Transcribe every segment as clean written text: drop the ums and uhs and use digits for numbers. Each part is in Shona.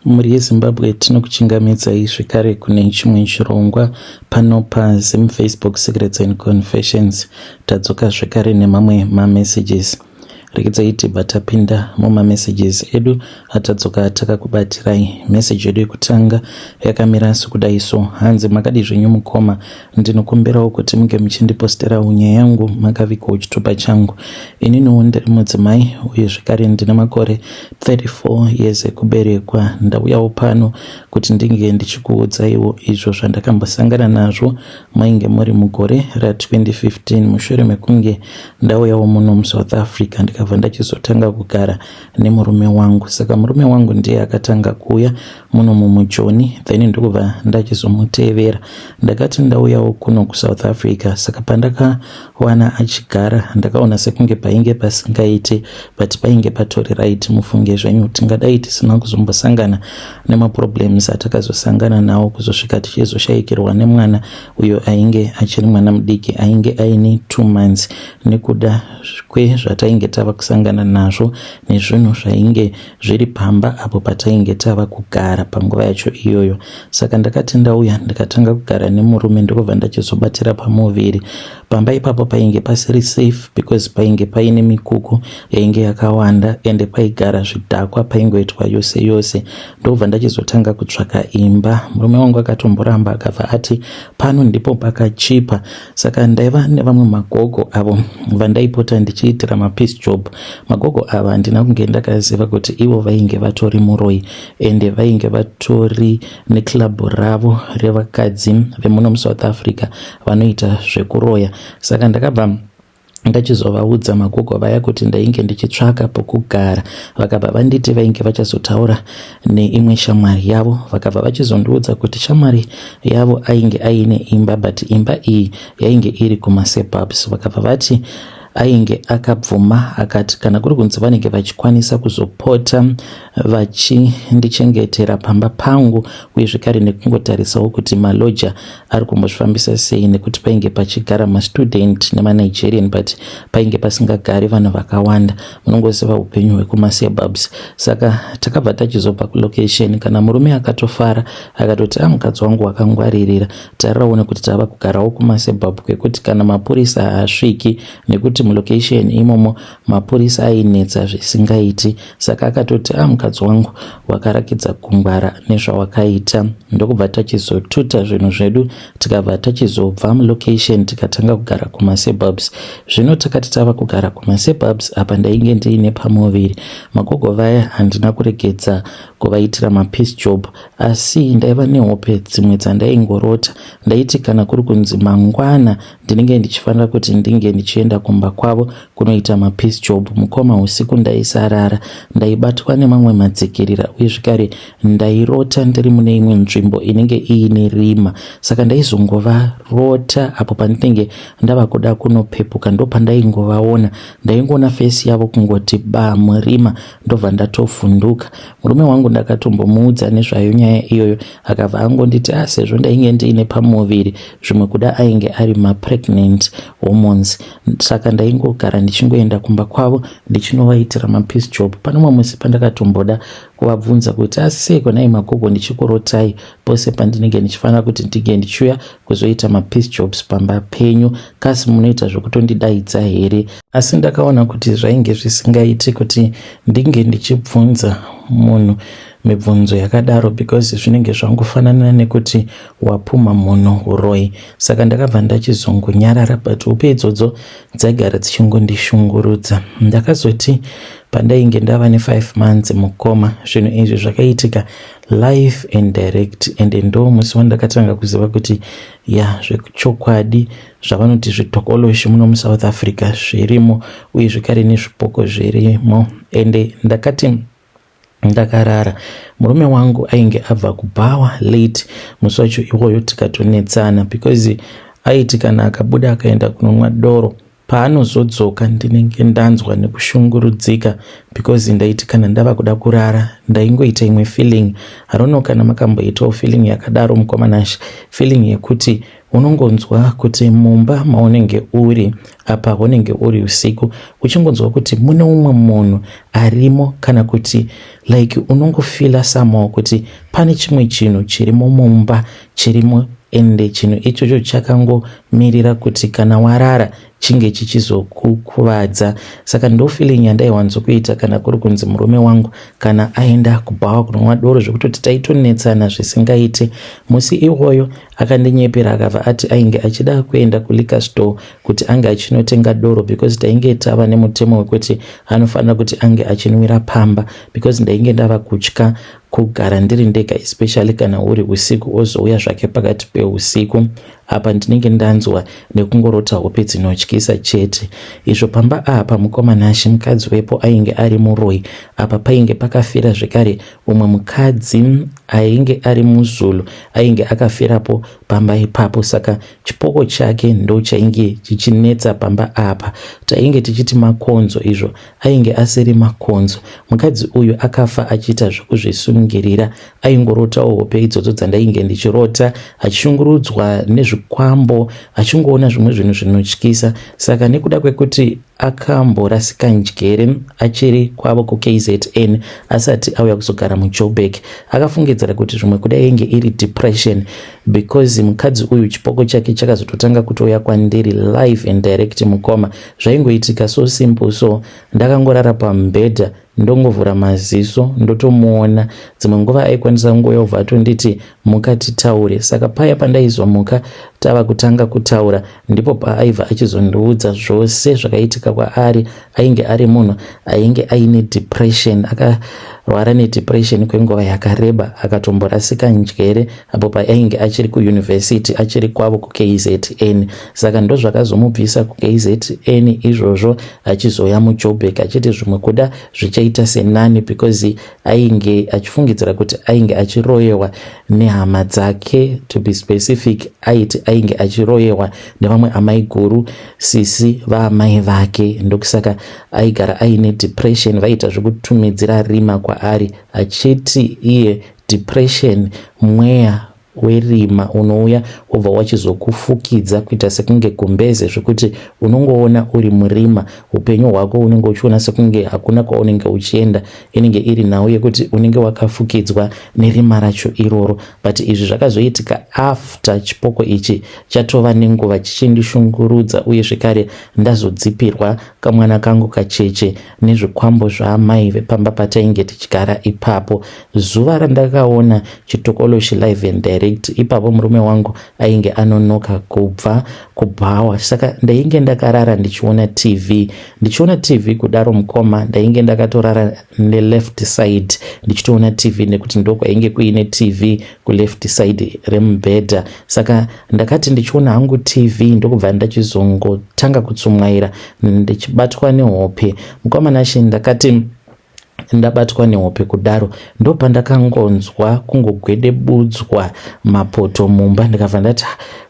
Mhuri yeZimbabwe, tinokuchingamidzai zvekare kune chimwe chirongwa pano paZim Facebook Secrets and Confessions. Tadzoka zvekare nemamwe mamessages. Regedzai tibva tapinda mumamessages edu atadzoka takakubatirai. Message yedu yekutanga yakamira sokudai so: hanzi, "Makadi zvenyu mukoma? Ndinokumbirawo kuti munge muchindiposterawo nyaya yangu makavigwawo chitupa changu. Ininiwo ndiri mudzimai uye zvekare ndine makore 34 years ekuberekwa. Ndauyawo pano kuti ndinge ndichikuudzaiwo izvo zvandakambosangana nazvo mainge muri mugore ra2015, mushure mekunge ndauyawo muno muSouth Africa, ndikabva ndachizotanga kugara nemurume wangu. Saka murume wangu ndiye akatanga kuuya muno mumujoni, then ndokubva ndachizomutevera. Ndakati ndauyawo kuno kuSouth Africa, saka pandakawana achigara, ndakaona sekunge painge pasingaiti, but painge patori right. Mufunge zvenyu, tingadai tisina kuzombosangana nemaproblems atakazosangana nawo kuzosvika tichizoshayikirwa nemwana uyo ainge achiri mwana mudiki, ainge aine 2 months, nekuda kwezvatainge tava kusangana nazvo nezvinhu zvainge zviri pamba apo patainge tava kugara panguva yacho iyoyo. Saka ndakati ndauya, ndikatanga kugara nemurume, ndokubva ndachizobatira pamuviri. Pamba ipapo painge pasiri safe because painge paine mikuku yainge yakawanda, ende paigara zvidhakwa, paingoitwa yose yose. Ndobva ndachizotanga kutsvaka imba. Murume wangu akatomboramba, akabva ati pano ndipo pakachipa. Saka ndaiva nevamwe magogo avo vandaipota ndichiitira mapiece job. Magogo ava handina kunge ndakaziva kuti ivo vainge vatori muroi, ende vainge vatori neclub ravo revakadzi vemuno muSouth Africa vanoita zvekuroya. Saka ndakabva ndachizovaudza magogo vaya kuti ndainge ndichitsvaka pokugara. Vakabva vanditi vainge vachazotaura neimwe shamwari yavo. Vakabva vachizondiudza kuti shamwari yavo ainge aine imba, but imba iyi yainge iri kumasuburbs. Vakabva vati ainge akabvuma, akati kana kuri kunzi vanenge vachikwanisa kuzopota vachindichengetera pamba pangu, uye zvekare nekungotarisawo kuti malodger ari kumbozvifambisa sei, nekuti painge pachigara mastudent nemaNigerian, but painge pasingagari vanhu vakawanda. Munongoziva upenyu hwekumasuburbs. Saka takabva tachizobva kulocation. Kana murume akatofara, akatoti, "A, mukadzi wangu wakangwaririra. Tariraone kuti tava kugarawo kumasuburb kwekuti kana mapurisa haasviki, nekuti mulocation imomo mapurisa ainetsa zvisingaiti." Saka akatoti, "A, mukadzi wangu wakarakidza kungwara nezvawakaita." Ndokubva tachizotuta zvinhu zvedu, tikabva tachizobva mulocation, tikatanga kugara kumasuburbs. Zvino takati tava kugara kumasuburbs, apa ndainge ndiine pamuviri. Magogo vaya handina kuregedza kuvaitira mapiece job, asi ndaiva nehope dzimwe dzandaingorota. Ndaiti kana kuri kunzi mangwana ndinenge ndichifanira kuti ndinge ndichienda kumba kwavo kunoita mapiece job, mukoma, usiku ndaisarara. Ndaibatwa nemamwe madzikirira, uye zvekare ndairota ndiri mune imwe nzvimbo inenge iine rima. Saka ndaizongovarota apo pandinenge ndava kuda kunopepuka, ndopandaingovaona. Ndaingoona face yavo kungoti ba murima, ndobva ndatovhunduka. Murume wangu ndakatombomuudza nezvayo nyaya iyoyo, akabva angonditi, "A, ah, sezvo ndainge ndiine pamuviri, zvimwe kuda ainge ari mapregnant hormones." Saka ndaingogara ndichingoenda kumba kwavo ndichinovaitira mapiece job. Pane umwe musi pandakatomboda kuvabvunza kuti, "Asi seiko nai magogo ndichikurotai pose pandinenge ndichifanira kuti ndinge ndichiuya kuzoita mapiece jobs pamba penyu? Kasi munoita zvekutondidaidza here?" Asi ndakaona kuti zvainge zvisingaiti kuti ndinge ndichibvunza munhu mibvunzo yakadaro, because zvinenge zvangofanana nekuti wapumha munhu uroi. Saka ndakabva ndachizongonyarara, but hope idzodzo dzaigara dzichingondishungurudza. Ndakazoti pandainge ndava ne5 months, mukoma, zvinhu izvi zvakaitika live and direct, and ndo musi wandakatanga kuziva kuti ya, zvechokwadi zvavanoti zvitokoloshi muno muSouth Africa zvirimo, uye zvekare nezvipoko zvirimo. Ende ndakati ndakarara, murume wangu ainge abva kubhawa late musi wacho iwoyo, tikatonetsana because aiti kana akabuda akaenda kunomwa doro, paanozodzoka ndinenge ndanzwa nekushungurudzika, because ndaiti kana ndava kuda kurara ndaingoita imwe feeling. Harono kana makamboitawo feeling yakadaro, mukoma Nashe, feeling yekuti unongonzwa kuti mumba maunenge uri Apa hunenge uri usiku, uchingonzwa kuti mune umwe munhu arimo, kana kuti like unongofila somehow kuti pane chimwe chinhu chirimo mumba chirimo, ende chinhu ichocho chakangomirira kuti kana warara chinge chichizokukuvadza. Saka ndo feeling yandaiwanzokuita kana kuri kunzi murume wangu kana aenda kubhawa kunonwa doro, zvekutoti taitonetsana zvisingaite. Musi iwoyo akandinyepera, akabva ati ainge achida kuenda kuliquor store kuti ange achinotenga doro, because tainge tava nemutemo wekuti anofanira kuti ange achinwira pamba, because ndainge ndava kutya kugara ndiri ndega, especially kana uri usiku, ozouya zvake pakati peusiku. Apa ndinenge ndanzwa nekungorota hope dzinotyisa chete. Izvo pamba apa, mukoma Nashe, mukadzi wepo ainge ari muroi. Apa painge pakafira zvekare umwe mukadzi ainge ari muZulu, ainge akafirapo pamba ipapo. Saka chipoko chake ndo chainge chichinetsa pamba apa. Tainge tichiti makonzo, izvo ainge asiri makonzo. Mukadzi uyu akafa achiita zvekuzvisungirira. Aingorotawo hope idzodzo dzandainge ndichirota, achishungurudzwa nezvikwambo, achingoona zvimwe zvinhu zvinotyisa. Saka nekuda kwekuti akamborasika njere achiri kwavo kuKZN asati auya kuzogara muJoburg, akafungidzira kuti zvimwe kuda inge iri depression, because mukadzi uyu chipoko chake chakazototanga kutouya kwandiri live and direct. Mukoma, zvaingoitika so simple. So ndakangorara pamubhedha, ndongovhura maziso, ndotomuona. Dzimwe nguva aikwanisa kungouya ubva atonditi, "Muka titaure." Saka paya pandaizomuka tava kutanga kutaura, ndipo paaibva achizondiudza zvose zvakaitika kwaari. Ainge ari munhu ainge aine depression, akarwara nedepression kwenguva yakareba, akatomborasika njere apo paainge achiri kuyunivhesiti, achiri kwavo kuKZN. Saka ndozvakazomubvisa kuKZN izvozvo, achizouya muJoburg achiti zvimwe kuda zvichaita senani, because ainge achifungidzira kuti ainge achiroyewa nehama dzake. To be specific, aiti ainge achiroyewa nevamwe amai guru, sisi vaamai vake. Ndokusaka aigara aine depression. Vaita zvekutumidzira rima kwaari, achiti iye depression mweya werima unouya wobva wachizokufukidza kuita sekunge gumbeze, zvekuti unongoona uri murima. Upenyu hwako unenge uchiona sekunge hakuna kwaunenge uchienda. Inenge iri nhau yekuti unenge wakafukidzwa nerima racho iroro. But izvi zvakazoitika after chipoko ichi chatova nenguva chichindishungurudza, uye zvekare ndazodzipirwa kamwana kangu kacheche nezvikwambo zvaamai vepamba patainge tichigara ipapo. Zuva randakaona chitokoloshi live and direct, ipapo murume wangu ainge anonoka kubva kubhawa. Saka ndainge ndakarara ndichiona TV. Ndichiona TV kudaro, mukoma, ndainge ndakatorara neleft side ndichitoona TV, nekuti ndokwainge kuine TV kuleft side remubhedha. Saka ndakati ndichiona hangu TV, ndokubva ndachizongotanga kutsumwaira ndichibatwa nehope. Mukoma Nashe, ndakati ndabatwa nehope kudaro, ndopandakangonzwa kungogwedebudzwa mapoto mumba. Ndikabva ndati,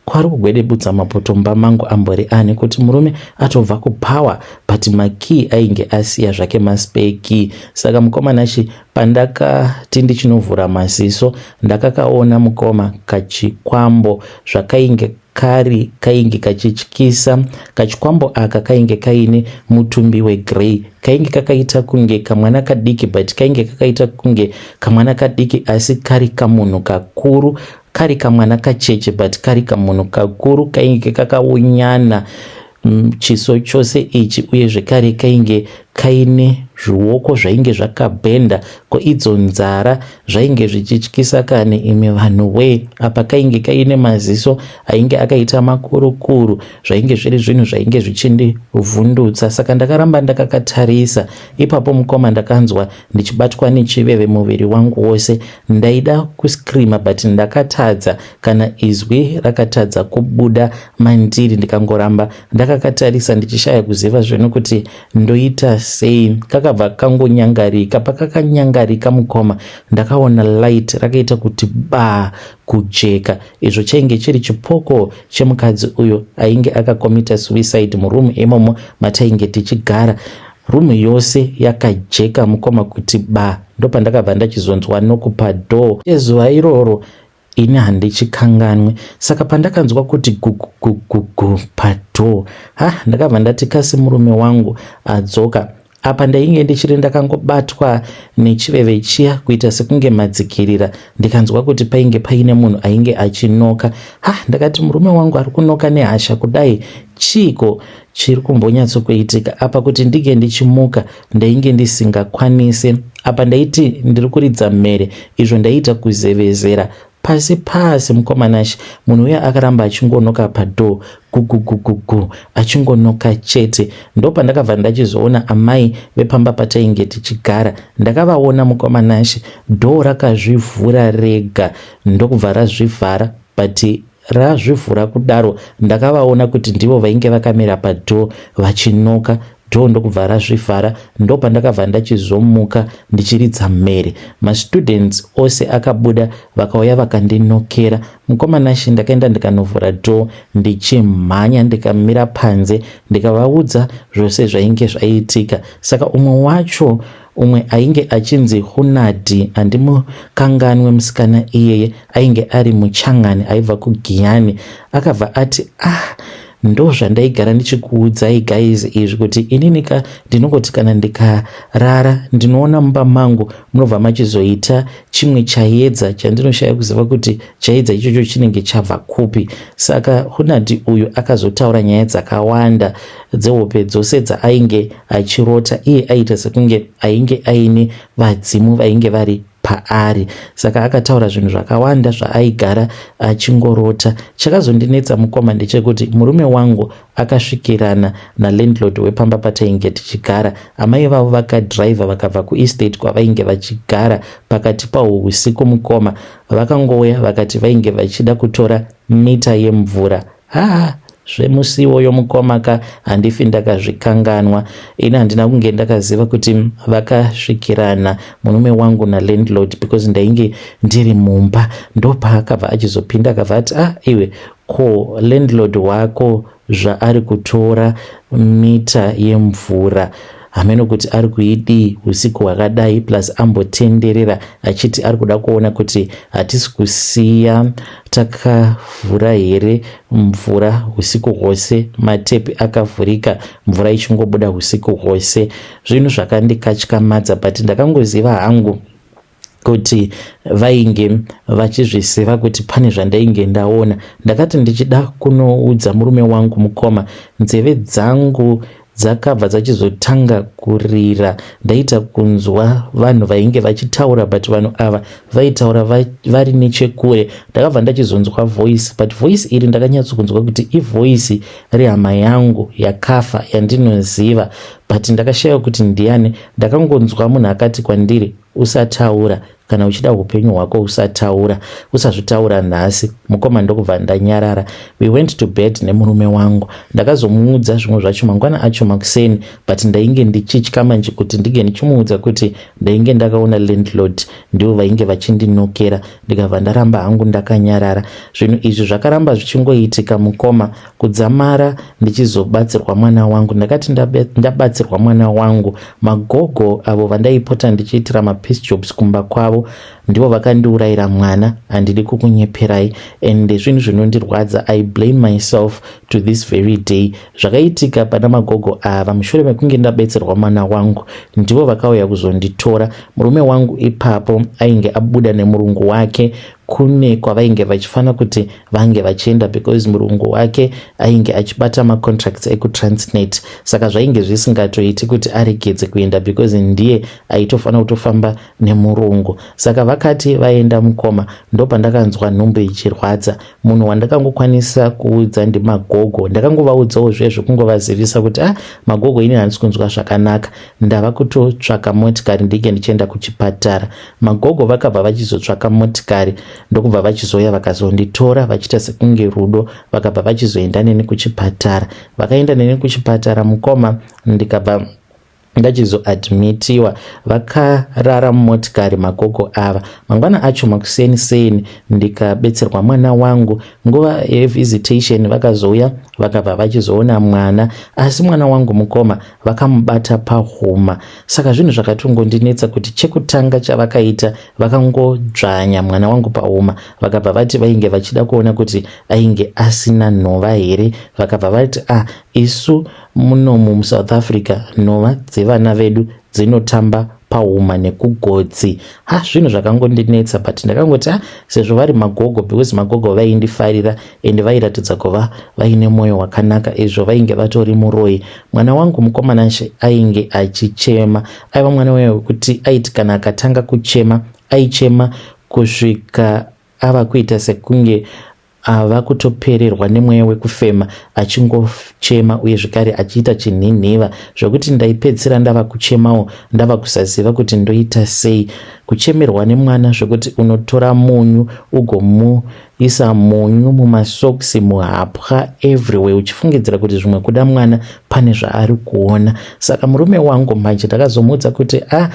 "Kwari kugwedebudza mapoto mumba mangu ambori ani?" Kuti murume atobva kubhawa, but makey ainge asiya zvake, maspare key. Saka mukoma Nashe, pandakati ndichinovhura maziso, ndakakaona, mukoma, kachikwambo. Zvakainge kari kainge kachityisa. Kachikwambo aka kainge kaine mutumbi wegrey, kainge kakaita kunge kamwana kadiki, but kainge kakaita kunge kamwana kadiki asi kari kamunhu kakuru, kari kamwana kacheche but kari kamunhu kakuru. Kainge kakaunyana chiso chose ichi, uye zvekare kainge kaine zvioko zvainge zvakabhenda. Ko idzo nzara, zvainge zvichityisa kani, imi vanhu wee. Apa kainge kaine maziso ainge akaita makurukuru. Zvainge zviri zvinhu zvainge zvichindivhundutsa. Saka ndakaramba ndakakatarisa ipapo. Mukoma, ndakanzwa ndichibatwa nechiveve muviri wangu wose. Ndaida kuscreama, but ndakatadza, kana izwi rakatadza kubuda mandiri. Ndikangoramba ndakakatarisa ndichishaya kuziva zvino kuti ndoita sei. Kakabva kangonyangarika. Pakakanyangarika, mukoma, ndakaona light rakaita kuti baa kujeka. Izvo chainge chiri chipoko chemukadzi uyo ainge akakomita suicide murumu imomo matainge tichigara. Rumu yose yakajeka, mukoma, kuti ba. Ndopandakabva ndachizonzwa knock padoor. Ezuva iroro. Ini handichikanganwe. Saka pandakanzwa kuti gugugugugu padoor, ha, ndakabva ndati kasi murume wangu adzoka. Apa ndainge ndichiri ndakangobatwa nechiveve chiya kuita sekunge madzikirira. Ndikanzwa kuti painge paine munhu ainge achinoka. Ha, ndakati murume wangu ari kunoka nehasha kudai, chiiko chiri kumbonyatsokuitika apa? Kuti ndinge ndichimuka ndainge ndisingakwanise. Apa ndaiti ndiri kuridza mhere, izvo ndaiita kuzevezera pasi pasi. Mukoma Nashe, munhu uya akaramba achingonoka padoor, gugugugugu, achingonoka chete. Ndopandakabva ndachizoona amai vepamba patainge tichigara. Ndakavaona, mukoma Nashe, door rakazvivhura rega ndokubva razvivhara, but razvivhura kudaro ndakavaona kuti ndivo vainge vakamira padoor vachinoka. Door ndokubva razvivhara. Ndopandakabva ndachizomuka ndichiridza mhere. Mastudents ose akabuda, vakauya vakandinokera. Mukoma Nashe, ndakaenda ndikanovhura door ndichimhanya, ndikamira panze, ndikavaudza zvose zvainge zvaitika. Saka umwe wacho, umwe ainge achinzi Hunadhi, handimukanganwe musikana iyeye, ainge ari muchangani aibva kuGiyani, akabva ati, "Ah, ndo zvandaigara ndichikuudzai guys izvi, kuti inini ka ndinongoti kana ndikarara ndinoona mumba mangu munobva machizoita chimwe chaedza chandinoshaya kuziva kuti chaedza ichocho chinenge chabva kupi." Saka Hunadhi uyu akazotaura nyaya dzakawanda dzehope dzose dzaainge achirota. Iye aita sekunge ainge aine vadzimu vainge vari paari. Saka akataura zvinhu zvakawanda zvaaigara achingorota. Chakazondinetsa, mukoma, ndechekuti murume wangu akasvikirana nalandlord wepamba patainge tichigara. Amai vavo vakadhiraivha vakabva kuestate kwavainge vachigara pakati pahwo usiku. Mukoma, vakangouya vakati vainge vachida kutora mita yemvura. Haa, zvemusi iwoyo, mukoma ka, handifi ndakazvikanganwa. Ini handina kunge ndakaziva kuti vakasvikirana murume wangu nalandlord because ndainge ndiri mumba. Ndopaakabva achizopinda, akabva ati, "Ah, iwe, ko landlord wako zvaari kutora mita yemvura, hameno kuti ari kuidii usiku hwakadai? Plus ambotenderera achiti ari kuda kuona kuti hatisi kusiya takavhura here mvura usiku hwose, matepi akavhurika, mvura ichingobuda usiku hwose." Zvinhu zvakandikatyamadza, but ndakangoziva hangu kuti vainge vachizviziva kuti pane zvandainge ndaona. Ndakati ndichida kunoudza murume wangu, mukoma, nzeve dzangu dzakabva dzachizotanga kurira. Ndaita kunzwa vanhu vainge vachitaura, but vanhu ava vaitaura vari nechekure. Ndakabva ndachizonzwa voice, but voice iri ndakanyatsokunzwa kuti ivoice rehama yangu yakafa yandinoziva, but ndakashaya kuti ndiani. Ndakangonzwa munhu akati kwandiri, "Usataura. Kana uchida upenyu hwako, usataura, usazvitaura nhasi." Mukoma, ndokubva ndanyarara. We went to bed nemurume wangu. Ndakazomuudza zvimwe zvacho mangwana acho makuseni, but ndainge ndichitya manje kuti ndinge ndichimuudza kuti ndainge ndakaona landlord ndivo vainge vachindinokera. Ndikabva ndaramba hangu ndakanyarara. Zvinhu izvi zvakaramba zvichingoitika, mukoma, kudzamara ndichizobatsirwa mwana wangu. Ndakati ndabatsirwa mwana wangu, magogo avo vandaipota ndichiitira mapiece jobs kumba kwavo ndivo vakandiurayira mwana. Handidi kukunyeperai, and zvinhu zvinondirwadza. I blame myself to this very day. Zvakaitika pana magogo ava, mushure mekunge ndabetserwa mwana wangu, ndivo vakauya kuzonditora. Murume wangu ipapo ainge abuda nemurungu wake kune kwavainge vachifanira kuti vange vachienda, because murungu wake ainge achibata macontracts ekuTransnet. Saka zvainge zvisingatoiti kuti aregedze kuenda because ndiye aitofanira kutofamba nemurungu. Saka vakati vaenda, mukoma, ndopandakanzwa nhumbu ichirwadza. Munhu wandakangokwanisa kuudza ndimagogo. Ndakangovaudzawo zvezvo, kungovazivisa kuti, "Ah, magogo, ini handisi kunzwa zvakanaka, ndava kutotsvaka motikari ndinge ndichienda kuchipatara." Magogo vakabva vachizotsvaka motikari, ndokubva vachizouya vakazonditora vachiita sekunge rudo. Vakabva vachizoenda neni kuchipatara. Vakaenda neni kuchipatara, mukoma, ndikabva ndachizoadmitiwa. Vakarara mumotikari magogo ava. Mangwana acho makuseni seni ndikabetserwa mwana wangu. Nguva yevisitation vakazouya. Vakabva vachizoona mwana, asi mwana wangu mukoma vakamubata pahuma. Saka zvinhu zvakatongondinetsa kuti chekutanga chavakaita, vakangodzvanya mwana wangu pahuma. Vakabva vati vainge vachida kuona kuti ainge asina nhova here. Vakabva vati, ah, isu munomu muSouth Africa nhova dzevana vedu dzinotamba pahuma nekugotsi. Ha, zvinhu zvakangondinetsa, but ndakangoti, ah, sezvo vari magogo, because magogo vaindifarira ende vairatidza kuva vaine mwoyo wakanaka, izvo vainge vatori muroyi. Mwana wangu mukomana ainge achichema. Aiva mwana uya wekuti aiti kana akatanga kuchema, aichema kusvika ava kuita sekunge ava kutopererwa nemweya wekufema, achingochema uye zvekare achiita chinhinhiva zvekuti ndaipedzisira ndava kuchemawo, ndava kusaziva kuti ndoita sei. Kuchemerwa nemwana zvekuti unotora munyu ugomuisa munyu mumasokisi, muhapwa, everywhere, uchifungidzira kuti zvimwe kuda mwana pane zvaari kuona. Saka murume wangu manje ndakazomuudza kuti, ah,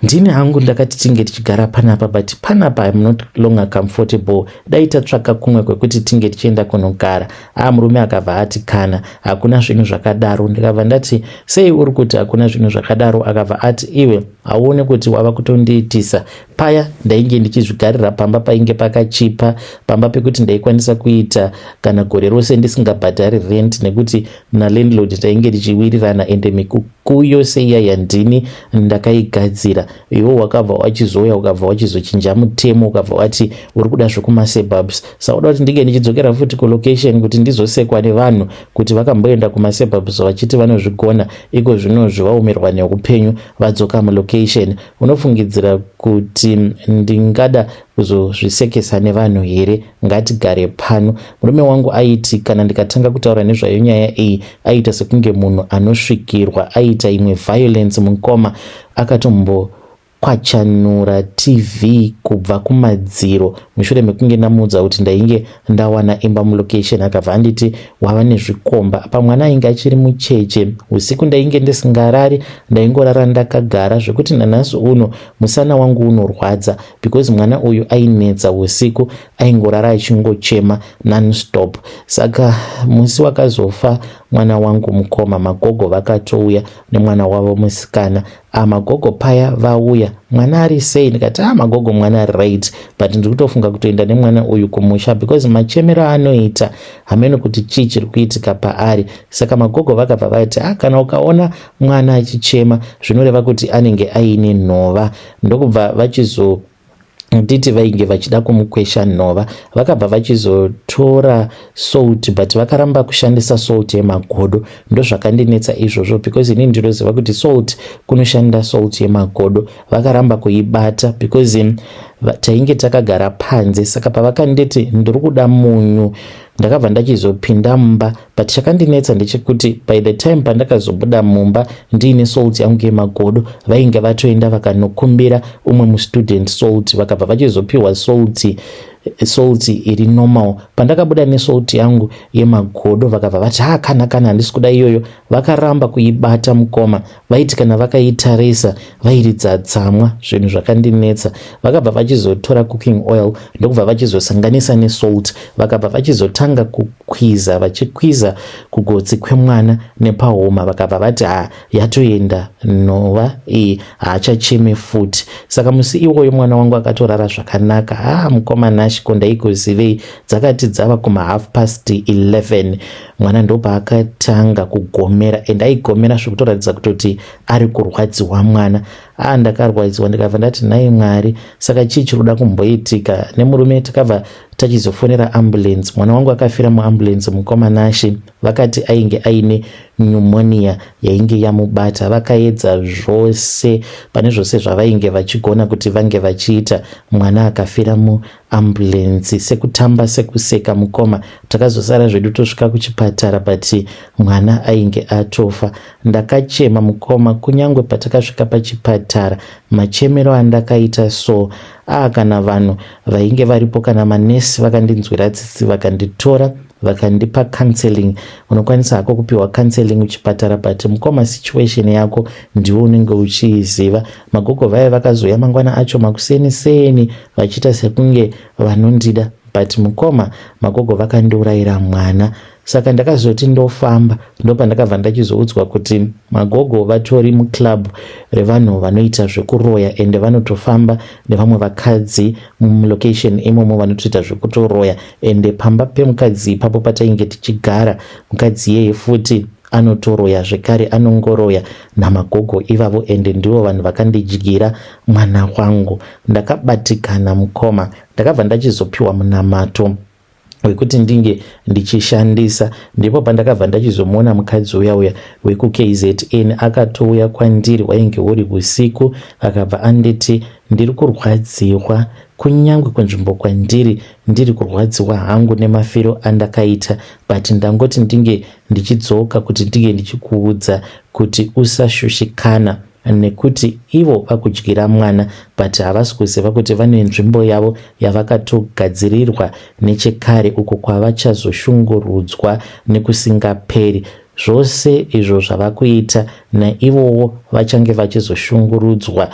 ndini hangu ndakati tinge tichigara panapa, but panapa I'm not longer comfortable, dai tatsvaka kumwe kwekuti tinge tichienda kunogara. A, murume akabva ati, kana, hakuna zvinhu zvakadaro. Ndikabva ndati, sei uri kuti hakuna zvinhu zvakadaro? Akabva ati, iwe hauone kuti wava kutondiitisa? Paya ndainge ndichizvigarira pamba painge pakachipa, pamba pekuti ndaikwanisa kuita kana gore rose ndisingabhadhari rent, nekuti nalandlord tainge tichiwirirana, ende mikuku yose iya yandini ndakaigadzira. Iwo wakabva wachizouya, ukabva wachizochinja mutemo, ukabva wati uri kuda zvekumasuburbs. Sauda kuti ndinge ndichidzokera futi kulocation kuti ndizosekwa nevanhu kuti vakamboenda kumasuburbs vachiti vanozvigona, iko zvinozvi vaomerwa neupenyu, vadzoka mulocation. Unofungidzira kuti ndingada kuzozvisekesa nevanhu here? Ngatigare pano. Murume wangu aiti kana ndikatanga kutaura nezvayo nyaya iyi, aiita sekunge munhu anosvikirwa, aita imwe violence mukoma. Akatombo kwachanura TV kubva kumadziro mushure mekunge ndamuudza kuti ndainge ndawana imba mulocation. Akabva anditi wava nezvikomba. Apa mwana ainge achiri mucheche. Usiku ndainge ndisingarari, ndaingorara ndakagara, zvekuti nanhasi uno musana wangu unorwadza, because mwana uyu ainetsa usiku, aingorara achingochema nonstop. Saka musi wakazofa mwana wangu mukoma, magogo vakatouya nemwana wavo musikana. Ah, magogo paya vauya, mwana ari sei? Ndikati, ah, magogo, mwana ari right, but ndiri kutofunga kutoenda nemwana uyu kumusha, because machemero anoita hameno kuti chii chiri kuitika paari. Saka magogo vakabva vati, ah, kana ukaona mwana achichema zvinoreva kuti anenge aine nhova. Ndokubva vachizo nditi vainge vachida kumukwesha nhova. Vakabva vachizotora salt, but vakaramba kushandisa salt yemagodo. Ndozvakandinetsa izvozvo, because inini ndinoziva kuti salt kunoshanda salt yemagodo. Vakaramba kuibata because tainge takagara panze. Saka pavakanditi ndiri kuda munyu, ndakabva ndachizopinda mumba, but chakandinetsa ndechekuti by the time pandakazobuda mumba ndiine salt yangu yemagodo, vainge vatoenda vakanokumbira umwe mustudent salt. Vakabva vachizopiwa salt iri normal. Pandakabuda nesalt yangu yemagodo, vakabva vati, ha, kana, kana, handisi kuda iyoyo. Vakaramba kuibata mukoma. Vaiti kana vakaitarisa vairidza tsamwa. Zvinhu zvakandinetsa. Vakabva vachizotora cooking oil, ndokubva vachizosanganisa nesalt. Vakabva vachizotanga kukwiza, vachikwiza kugotsi kwemwana nepahuma. Vakabva vati, ha, yatoenda nhova iyi, haachachemi futi. Saka musi iwoyo mwana wangu akatorara zvakanaka. Ha, mukoma Nashi, ko ndaigozivei? Dzakati dzava kuma 11:30, mwana ndopaakatanga kugomera, and aigomera zvekutoratidza kutoti ari kurwadziwa mwana. A, ndakarwadziwa, ndikabva ndati, nhai Mwari, saka chii chiri kuda kumboitika? Nemurume takabva tachizofonera ambulance. Mwana wangu akafira muambulance mukoma Nashi. Vakati ainge aine pneumonia yainge yamubata. Vakaedza zvose pane zvose zvavainge vachigona kuti vange vachiita. Mwana akafira muambulensi sekutamba sekuseka mukoma. Takazosara zvedu tosvika kuchipatara, but mwana ainge atofa. Ndakachema mukoma, kunyange patakasvika pachipatara, machemero andakaita so, aa, kana vanhu vainge varipo, kana manesi vakandinzwira tsitsi, vakanditora vakandipa counseling. Unokwanisa hako kupiwa counseling kuchipatara, but mukoma, situation yako ndiwo unenge uchiiziva. Magogo vaya vakazoya mangwana acho makuseni seni vachiita sekunge vanondida. But mukoma, magogo vakandiurayira mwana. Saka ndakazoti ndofamba, ndopandakabva ndachizoudzwa kuti magogo vatori muclub revanhu vanoita zvekuroya, ende vanotofamba nevamwe vakadzi mulocation imomo vanotoita zvekutoroya. Ende pamba pemukadzi ipapo patainge tichigara, mukadzi iyeye futi anotoroya zvekare, anongoroya namagogo ivavo, ende ndivo vanhu vakandidyira mwana wangu. Ndakabatikana mukoma. Ndakabva ndachizopiwa munamato wekuti ndinge ndichishandisa. Ndipo pandakabva ndachizomuona mukadzi uya uya wekuKZN. Akatouya kwandiri, wainge uri usiku. Akabva anditi, "Ndiri kurwadziwa, kunyange kunzvimbo kwandiri ndiri kurwadziwa hangu nemafiro andakaita, but ndangoti ndinge ndichidzoka kuti ndinge ndichikuudza kuti usashushikana nekuti ivo vakudyira mwana, but havasi kuziva kuti vane nzvimbo yavo yavakatogadzirirwa nechekare uko kwavachazoshungurudzwa nekusingaperi. Zvose izvo zvavakuita naivowo vachange vachizoshungurudzwa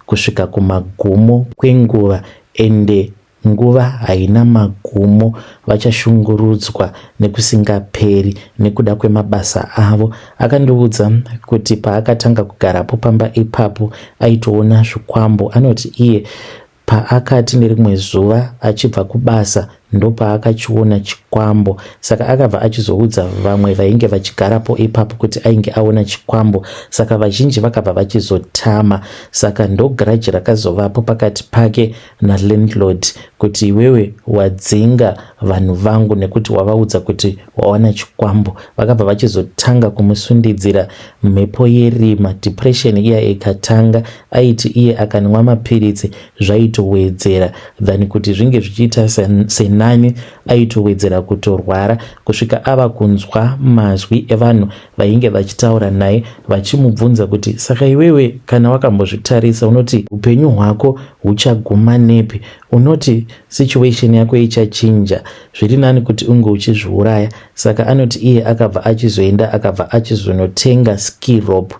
kusvika kumagumo kwenguva, ende nguva haina magumo. Vachashungurudzwa nekusingaperi nekuda kwemabasa avo." Akandiudza kuti paakatanga kugarapo pamba ipapo aitoona zvikwambo. Anoti iye paakati nerimwe zuva achibva kubasa, ndopaakachiona chikwambo. Saka akabva achizoudza vamwe vainge vachigarapo ipapo kuti ainge aona chikwambo. Saka vazhinji vakabva vachizotama. Saka ndogrudge rakazovapo pakati pake nalandlord kuti, "Iwewe wadzinga vanhu vangu nekuti wavaudza kuti wawana chikwambo." Vakabva vachizotanga kumusundidzira mhepo yerima. Depression iya ikatanga. Aiti iye akanwa mapiritsi zvaitowedzera than kuti zvinge zvichiita senani, aitowedzera kutorwara kusvika ava kunzwa mazwi evanhu vainge vachitaura naye vachimubvunza kuti, "Saka iwewe kana wakambozvitarisa, unoti upenyu hwako huchaguma nepi? Unoti situation yako ichachinja? Zviri nani kuti unge uchizviuraya." Saka anoti iye akabva achizoenda, akabva achizonotenga ski rope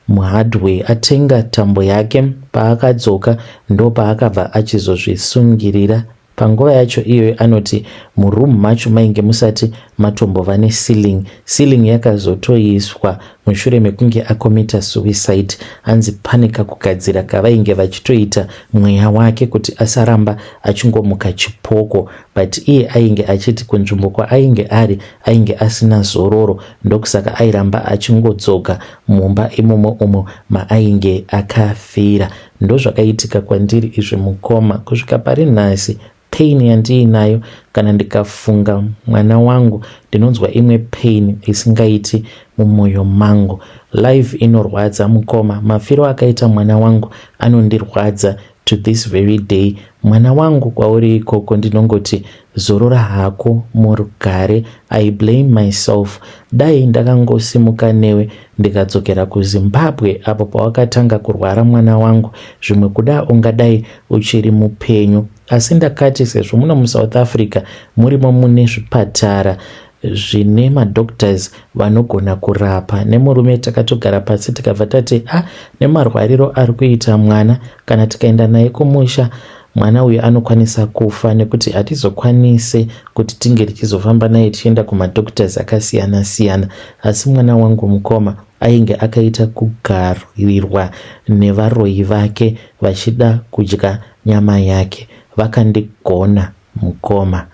muhardware, atenga tambo yake. Paakadzoka ndopaakabva achizozvisungirira. Panguva yacho iyoyo, anoti muroom macho mainge musati matombova neceiling. Ceiling yakazotoiswa mushure mekunge acommita suicide. Hanzi pane kakugadzira kavainge vachitoita mweya wake kuti asaramba achingomuka chipoko, but iye ainge achiti kunzvimbo kwaainge ari ainge asina zororo, ndokusaka airamba achingodzoka mumba imomo umo maainge akafira. Ndozvakaitika kwandiri izvi mukoma. Kusvika pari nhasi, pain yandiinayo kana ndikafunga mwana wangu, ndinonzwa imwe pain isingaiti mumwoyo mangu. Life inorwadza mukoma. Mafiro akaita mwana wangu anondirwadza to this very day. Mwana wangu, kwauri ikoko ndinongoti zorora hako murugare. I blame myself. Dai ndakangosimuka newe ndikadzokera kuZimbabwe apo pawakatanga kurwara mwana wangu, zvimwe kuda ungadai uchiri mupenyu. Asi ndakati sezvo muno muSouth Africa murimo mune zvipatara zvine madoctors vanogona kurapa, nemurume takatogara pasi tikabva tati, "A ah, nemarwariro ari kuita mwana, kana tikaenda naye kumusha, mwana uyu anokwanisa kufa nekuti hatizokwanisi kuti tinge tichizofamba naye tichienda kumadoctors akasiyana siyana." Asi mwana wangu mukoma ainge akaita kugarirwa nevaroyi vake vachida kudya nyama yake. Vakandigona mukoma.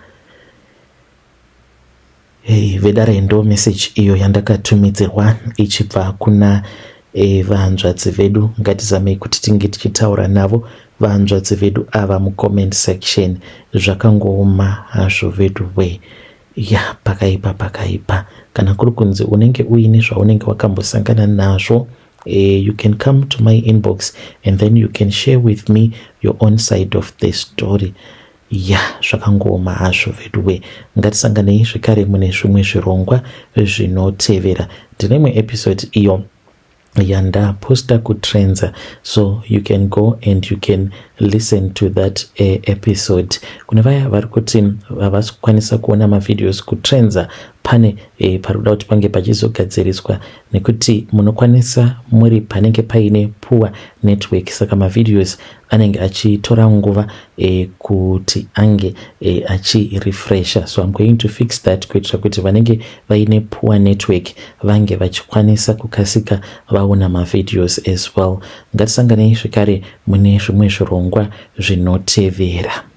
Hey, vedare, ndo message iyo yandakatumidzirwa ichibva kuna vanzvadzi vedu. Ngatizamei kuti tinge tichitaura navo vanzvadzi vedu ava mucomment section. Zvakangooma hazvo vedu we. Ya, pakaipa, pakaipa. Kana kuri kunzi unenge uine zvaunenge wakambosangana nazvo, you can come to my inbox and then you can share with me your own side of the story. Ya, zvakangooma hazvo veduwe. Ngatisanganei zvekare mune zvimwe zvirongwa zvinotevera. Ndine imwe episode iyo yandaposta kuTrendza, so you can go and you can listen to that episode. Kune vaya vari kuti havasi kukwanisa kuona mavideos kuTrendza, Pane e, pari kuda kuti pange pachizogadziriswa nekuti munokwanisa muri panenge paine poor network, saka mavideos anenge achitora nguva kuti ange achirefresha. So I'm going to fix that kuitira kuti vanenge vaine poor network vange vachikwanisa kukasika vaona mavideos as well. Ngatisanganei zvekare mune zvimwe zvirongwa zvinotevera.